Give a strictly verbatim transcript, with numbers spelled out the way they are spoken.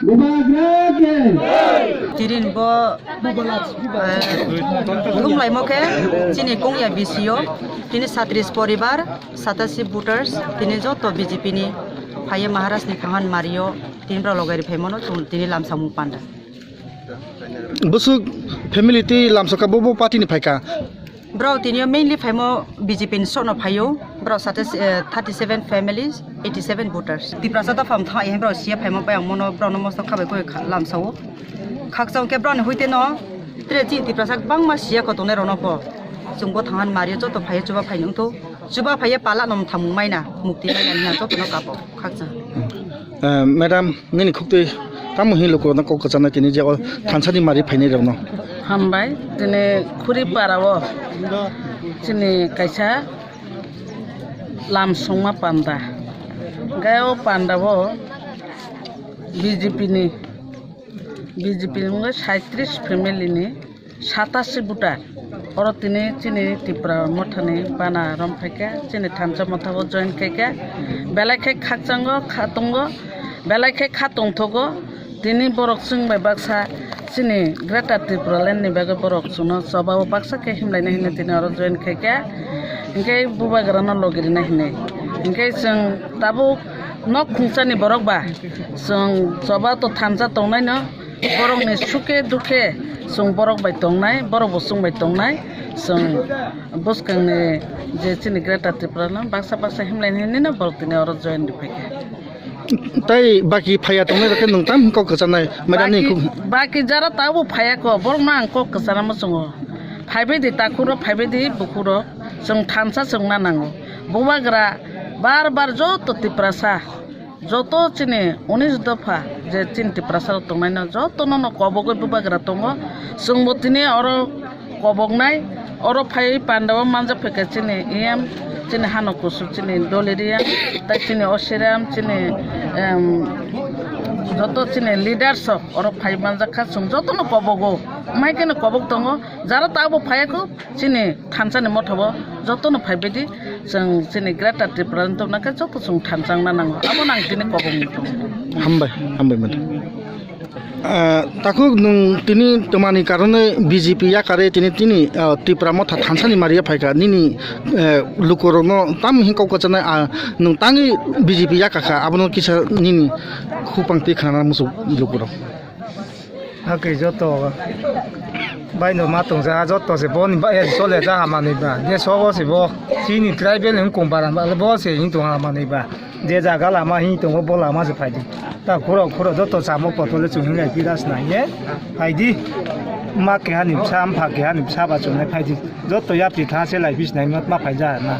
Bubagra ke. Tirin bo, eh, thumlaimo khe chini kongya B C O, tini satris poribar, satasi voters, tini joto B J P ni phaye Maharaj ni khangan mario, tini bra logai ri phaimano chwng tini lamsamung panda. Busuk family twi lamsaka bo bo party ni phaika. Bro, tini mainly phaimo B J P ni sokno phaio. Bro, sate, eh, thirty seven families, eighty seven voters. Tiprasa ta pham thai he bro, sia phaimo pai ang mono bro no mosto khabai koi kha-, lamsao. Khakchang ke bro ni huite no, tre chin Tiprasa bangma sia ko tongnai rok no po. Chwng bo thangan mario joto phaio chuba phaini wngtho. Chuba phaio pala no thamung maina, mukti maina na joto no kapo. Khakchang. Eh, madam, nini khuktwi tamo hin lukurokno kok kwcharnai tini je o thansani mari phainai rokno? Hambai, tini khuri para o chini kaisa lam songma panda. Gai o panda o B J P ni, B J P ni wngwi saitrish family ni satasi voter. Oro tini chini Tipra mothani bana rom phaikha, chini thansa mothabo join khaikha. Belai khe khakchango, khatungo, belai khe khatungthogo. Tini borok chwng bai baksa chini Greater Tripura Land ni bagwi borok chwngno chobao baksa khe himlaina hinwi tini oro join khaikha. Hinkhe bubagrano logirina hinwi. Hinkhe chwng tabuk nok khungchani borok ba chwng choba to thansa tongnaino. Borokni sukhe dukhe chwng borok bai tongnai, borok bo chwng bai tongnai, chwng bwskangni je chini Greater Tripura no baksa baksa himlai hinwi no borok tini oro join rwphaikha. Tai baki phaiya tongnai rokhe nwng tam kok kwcharnai, madam ni baki, kok- baki jara tabuk phaiya ko, borok no ang kok kwchana muchungo. Phaibai di takhuk rok, phaibai di bukhuk rok, chwng thansa chwngna nango. Bubagra bar bar joto Tiprasa, joto chini unis dopha je chini Tiprasa rok tongnaino jotono no kobogwi bubagra tongo. Chwngbo tini oro koboknai, oro phaiwi pandao manjak phaikha chini E M, chini hano kusuk chini Doliriya, tai chini Osiram, chini, em, joto chini leaders rok oro phai manjak kha, chwng jotono kobogo, mai kheno kobok tongo. Jara tabuk phaiya kho, chini thansani mothabo jotono phaibai di, chwng chini Greater Tripura ni tongna khe joto chwng thansa wngna nango, abo nang tini kobong ni tongo. Hambai, hambai madam. Ah, takhuk nwng tini twmani karone B J P yakare tini, tini, ah, Tipra motha thansani maria phaikha, nini, eh, lukurokno tam hin kok kwcharnai, ah, nwng tangwi B J P yakakha, abono kisa nini khupang twi khnana muchuk lukurok. Hakhe joto baino ma tongsa joto se boni ba, eh, chole ja hamani ba. Je sobo se bo chini tribal ni wngkong bara ba, bo se hin tong hamani ba. Je jaga lama hin tongo bo lama se phaidi. Ta khuro khuro joto samo potole chwng hinlai pidas nai ye. Phaidi. Ma keha ni bsa, mpha keha ni bsa ba chwng nai phaidi. Joto yapri tha se lai bis nai ma, ma phai ja na.